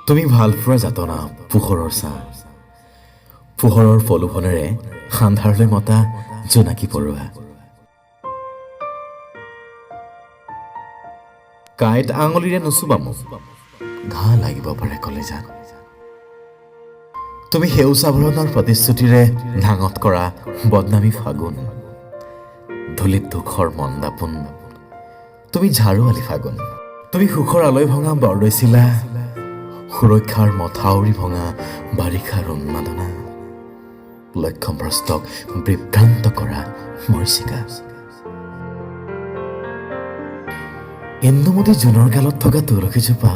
তুমি ভালপোৱাৰ যাতনা, পোহৰৰ ছাঁ, পোহৰৰ প্ৰলোভনেৰে আন্ধাৰলৈ মতা জোনাকী পৰুৱা। কাঁইট আঙুলিৰে নুচুবা মোক, ঘাঁ লাগিব পাৰে কলেজাত। তুমি সেউজ আৱৰণৰ প্ৰতিশ্ৰুতিৰে নাঙঠ কৰা বদনামী ফাগুন, ধূলিত দুখৰ মন্দাপোন। তুমি ঝাৰুৱালী ফাগুন, তুমি সুখৰ আলৈ ভঙা বৰদৈচিলা, সুৰক্ষাৰ মথাউৰি ভঙা বাৰিষাৰ উন্মাদনা, লক্ষ্যভ্ৰষ্টক বিভ্ৰান্ত কৰা মৰীচিকা। ইন্দুমতী জোনৰ গালত থকা তুলসীজোপা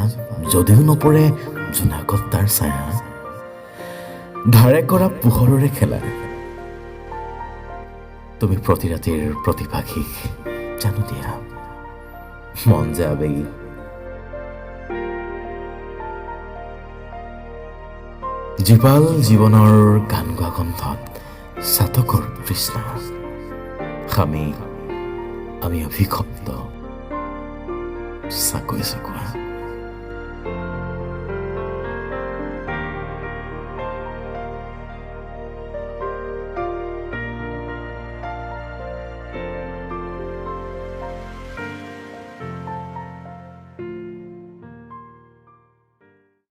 যদিও নপৰে জোনাকত তাৰ ছায়া, ধাৰে কৰা পোহৰৰে খেলা। তুমি প্ৰতি ৰাতিৰ প্ৰতিভাসীক জানো দিয়া মন যে আৱেগিক। জীপাল জীৱনৰ গান গোৱা কণ্ঠত চাতকৰ তৃষ্ণা, আমি অভিশপ্ত চাকৈ চকুৱা।